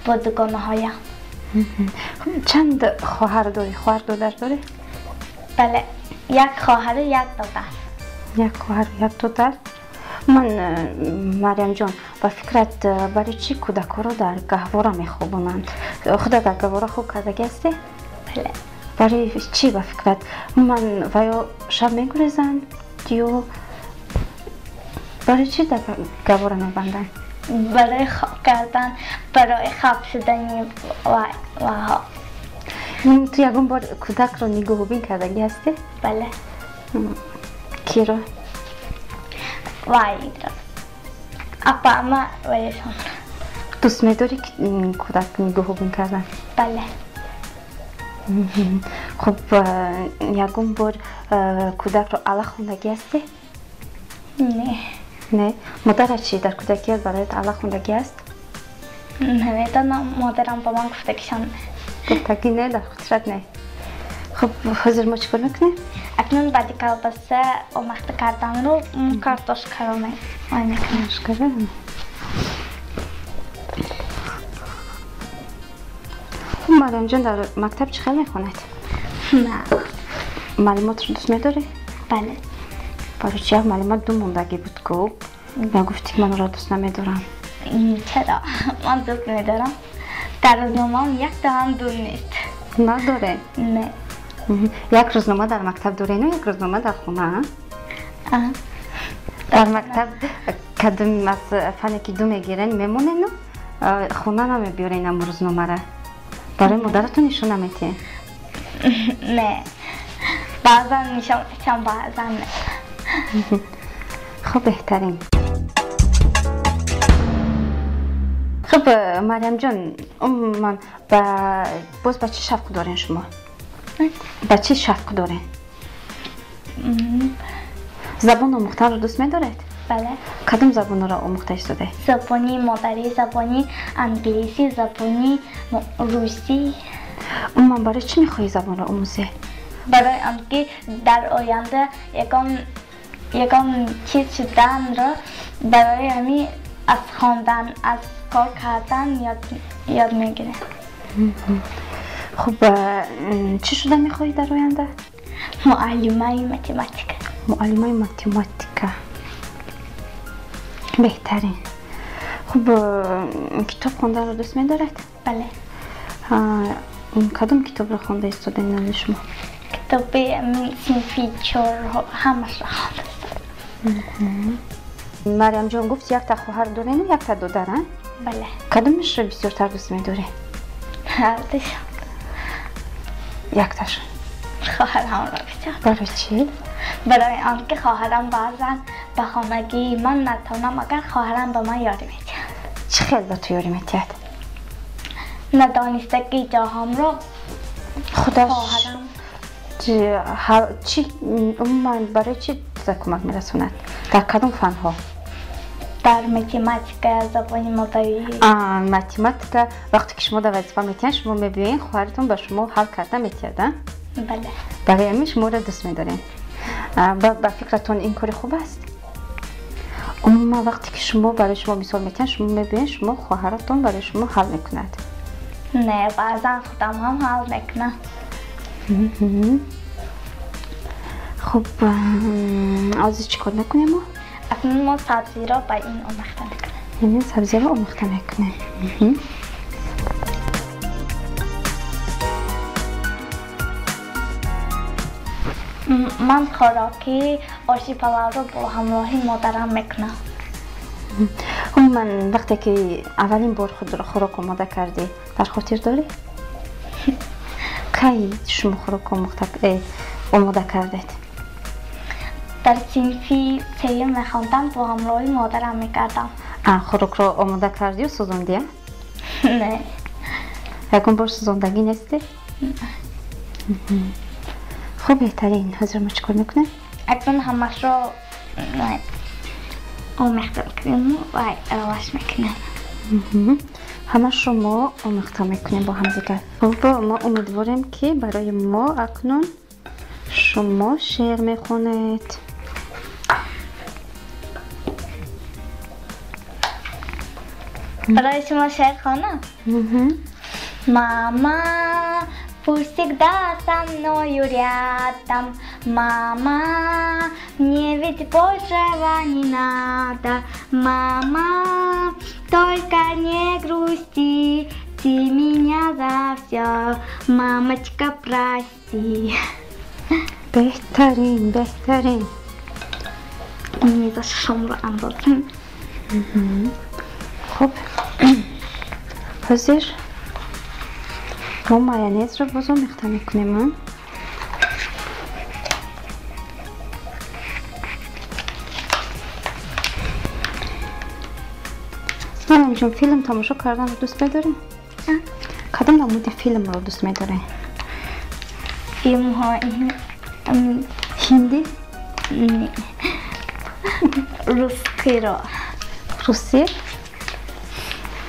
Бо дугонаҳоям. Чанд хоҳар дорӣ? Хоҳар додар дорӣ? Бале, як хоҳару як додар. Як хоҳару як додар. Ман, Марьямҷон, ба фикрат, барои чӣ кӯдакҳоро дар гаҳвора мехобонанд? Худат дар гаҳвора хоб кардагӣ ҳастӣ? Бале. Барои чӣ, ба фикрат? Ман ва ё шаб мегурезанд ё барои чӣ дар гаҳвора мебанданд? Барои хоб кардан, барои хоб шудани ваҳо. Ту ягон бор кӯдакро нигоҳубин кардагӣ ҳастӣ? Бале. Киро? Вайро. Апама ваешонро. Дӯст медорӣ кӯдак нигоҳубин кардан? Бале. Хуб, ягон бор кӯдакро ала хондагӣ ҳастӣ? Не. Не. Модарат чӣ, дар кӯдакият бароят ала хондагӣ аст? Намедонам, модарам ба ман гуфтагишон. Гуфтагӣ не, дар хотират не. Хуб, ҳозир мо чӣ кор мекунем? Акнун баъди колбаса омехта карданро картошкаро мекунем. Картошкаро? Хуб, Марьямҷон, дар мактаб чӣ хел мехонед? Не. Маълумотро дӯст медорӣ? Бале. Барои чи як маълумот ду мондагӣ буд ку? Нагуфтӣ, ки ман ӯро дӯст намедорам. Чаро? Ман дӯст медорам. Дар рӯзномаам якта ҳам ду нест. Надоре? Не. Як рӯзнома дар мактаб дорену як рӯзнома дар хона? Дар мактаб кадом аз фане ки ду мегирен, мемонену хона намебиёрен ам рӯзномара? Барои модаратон нишон наметиҳен? Не. Баъзан нишон метиҳам, баъзан не. Хуб, беҳтарин. Хуб, Марьямҷон, умуман боз ба чӣ шавқ дорен шумо? Ба чӣ шавқ дорен? Забон омӯхтанро дӯст медоред? Бале. Кадом забонро омӯхта истодаед? Забони модарӣ, забони англисӣ, забони русӣ. Умуман барои чӣ мехоҳӣ забонро омӯзӣ? Барои он ки дар оянда ягон чиз шуданро, барои ҳамин аз хондан, аз кор кардан ёд мегирем. Хуб, чӣ шуда мехоҳӣ дар оянда? Муаллимаи математика. Муаллимаи математика, беҳтарин. Хуб, китоб хонданро дӯст медоред? Бале. Кадом китобро хонда истодаед назди шумо? Китоби синфи чор ҳамашро хонда истодам. Марьямҷон, гуфт, якта хоҳар дорену якта додар, а? Бале. Кадомашро бисёртар дӯст медоред? Ҳардушон. Якташон? Хоҳарамро бисёр. Барои чӣ? Барои он ки хоҳарам баъзан ба хонагии ман натавонам, агар хоҳарам ба ман ёрӣ медиҳад. Чӣ хел ба ту ёрӣ медиҳад? Надонистагии ҷоҳамро худаш хоҳарам. Чӣ, умуман барои чӣ тура кӯмак мерасонад? Дар кадом фанҳо? Дар математика, забони модарӣ. Математика, вақте ки шумо дар вазифа метиҳанд, шумо мебиёед, хоҳаратон ба шумо ҳал карда метиҳад, а? Бале. Барои ҳамин шуморо дӯст медорем. Ба фикратон, ин кори хуб аст? Умуман вақте ки шумо барои шумо мисол метиҳанд, шумо мебиёед, шумо хоҳаратон барои шумо ҳал мекунад? Не, баъзан худам ҳам ҳал мекунам. Хуб, ҳозир чӣ кор мекунем мо? Акнун мо сабзиро ба ин омехта мекунем. Яъне сабзиро омехта мекунем. Ман хӯроки оши палавро бо ҳамроҳи модарам мекунам. Умуман вақте ки аввалин бор хӯрок омода кардӣ, дар хотир дорӣ? Кай шумо хӯрок омода кардед? Дар синфи сеюм мехондам, бо ҳамроҳи модарам мекардам. Хӯрокро омода кардию сӯзондӣ? Не. Ягон бор сӯзондагӣ нестӣ? Хуб, беҳтарин. Ҳозир мо чӣ кор мекунем? Акнун ҳамашро омехта мекунем ва аралаш мекунем. Ҳамашро мо омехта мекунем бо ҳамдигар. Хуб, мо умедворем, ки барои мо акнун шумо шеър мехонед. Барои шумо шеър хонам? Мама, пусть всегда со мною рядом. Мама, мне ведь большего не надо. Мама, только не грусти, ты меня за все, мамочка, прости. Беҳтарин, беҳтарин. Меза шомро андозем. Хуб, ҳозир мо майонезро боз омехта мекунем. Мариямҷон, филм тамошо карданро дӯст медорӣ? Кадом намуди филмро дӯст медорӣ? Филмҳои ҳиндӣ? Не, русскиро. Русӣ?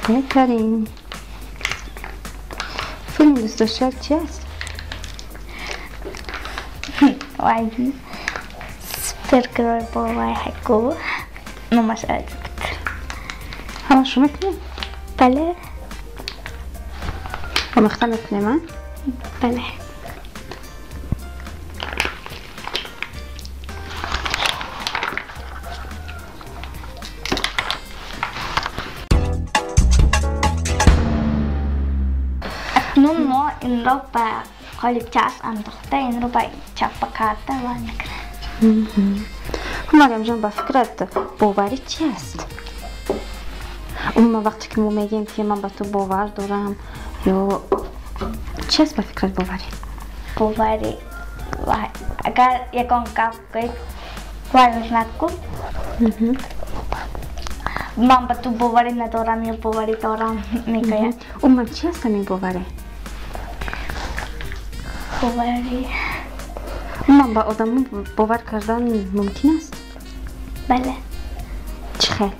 Беҳтарин. Филми дӯстдоштаат чи аст? Вай, супергерой бо вай ҳайку номаш аҷиб буд. Ҳамашро мекунем? Бале. Омехта мекунем, а? Бале. Акнун мо инро ба қолибчааш андохта, инро ба чаппа карда ва мекунем. Мариямҷон, ба фикрат боварӣ чи аст? Умуман вақте ки мо мегӯем, ки ман ба ту бовар дорам, ё чи аст ба фикрат боварӣ? Боварӣ, агар ягон гап гӯед, вай мекунад ку ман ба ту боварӣ надорам ё боварӣ дорам мегӯяд. Умуман чи аст ҳамин боварӣ? Боварӣ, Умуман ба одамо бовар кардан мумкин аст? Бале. Чӣ хел?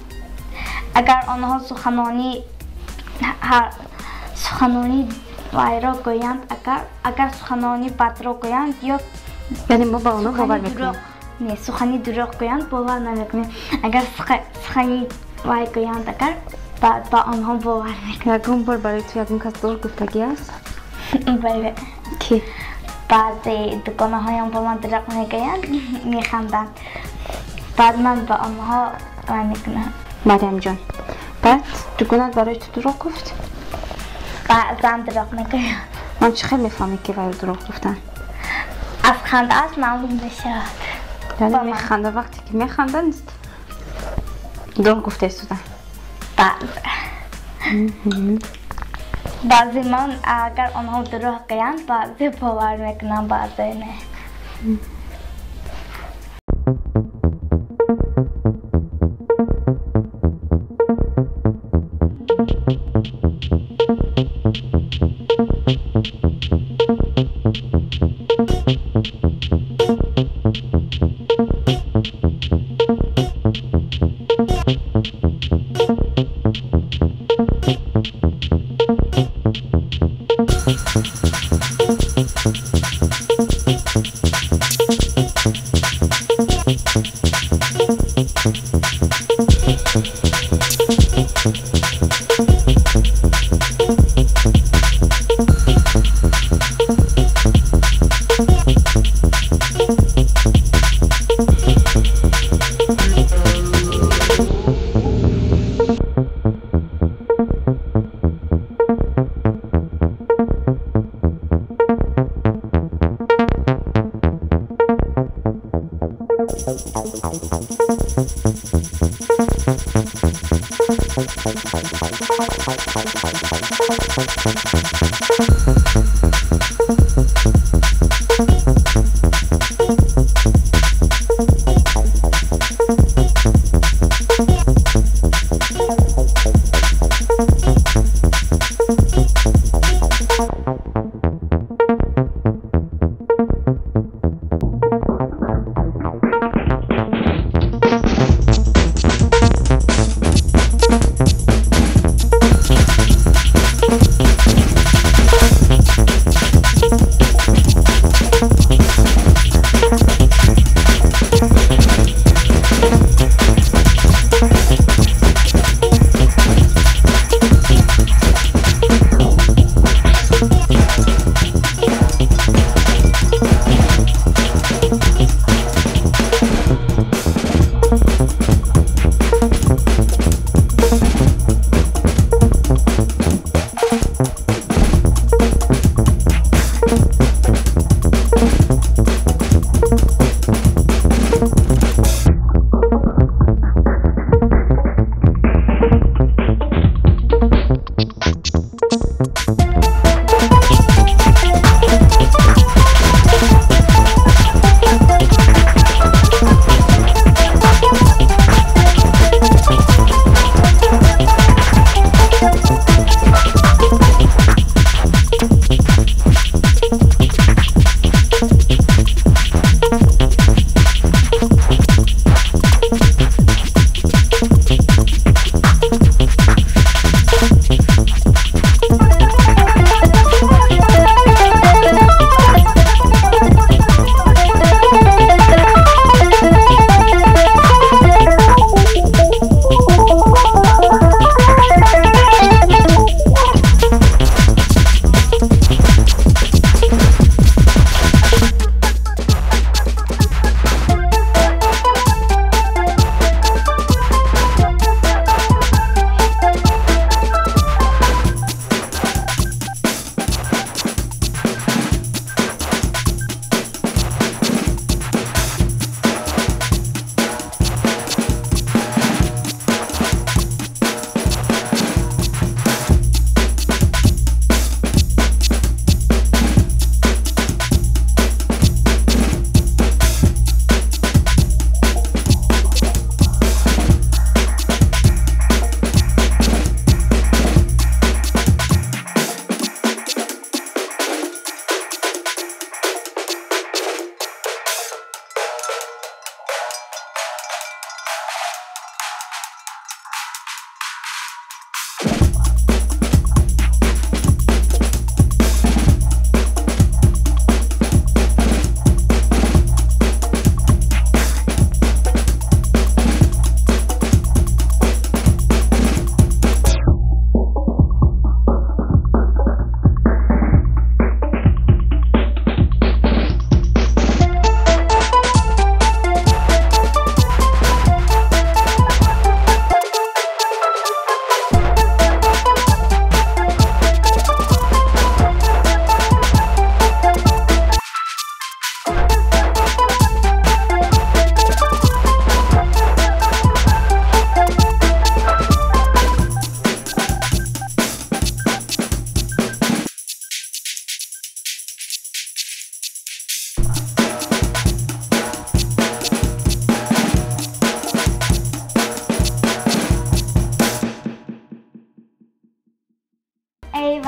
Агар онҳо суханони вайро гӯянд, агар суханони бадро гӯянд ё Яъне мо ба онҳо бовар мекунем? Не, сухани дурӯғ гӯянд, бовар намекунем. Агар сухани вай гӯянд, агар ба онҳо бовар мекунем. Ягон бор барои ту ягон кас дурӯғ гуфтагӣ аст? Бале. Кӣ? Баъзе дугонаҳоям ба ман дурӯғ мегӯянд, механданд. Баъд ман ба онҳо вай мекунам. Мариямҷон, баъд дугонат барои ту дурӯғ гуфт? Баъзан дурӯғ мегӯянд. Ман чӣ хел мефаҳмӣ, ки вай дурӯғ гуфтан? Аз хандааш маълум мешавад. Яъне механда, вақте ки механданд, дурӯғ гуфта истодан? Баъзе. Баъзе ман агар онҳо дурӯғ гӯянд, баъзе бовар мекунам, баъзе не.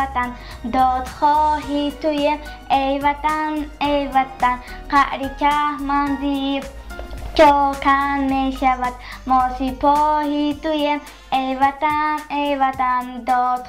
ватан, додхоҳи туем, эй ватан, эй ватан. Қаъри чаҳманзир чокан мешавад, мо сипоҳи туем, эй ватан, эй ватан, дод.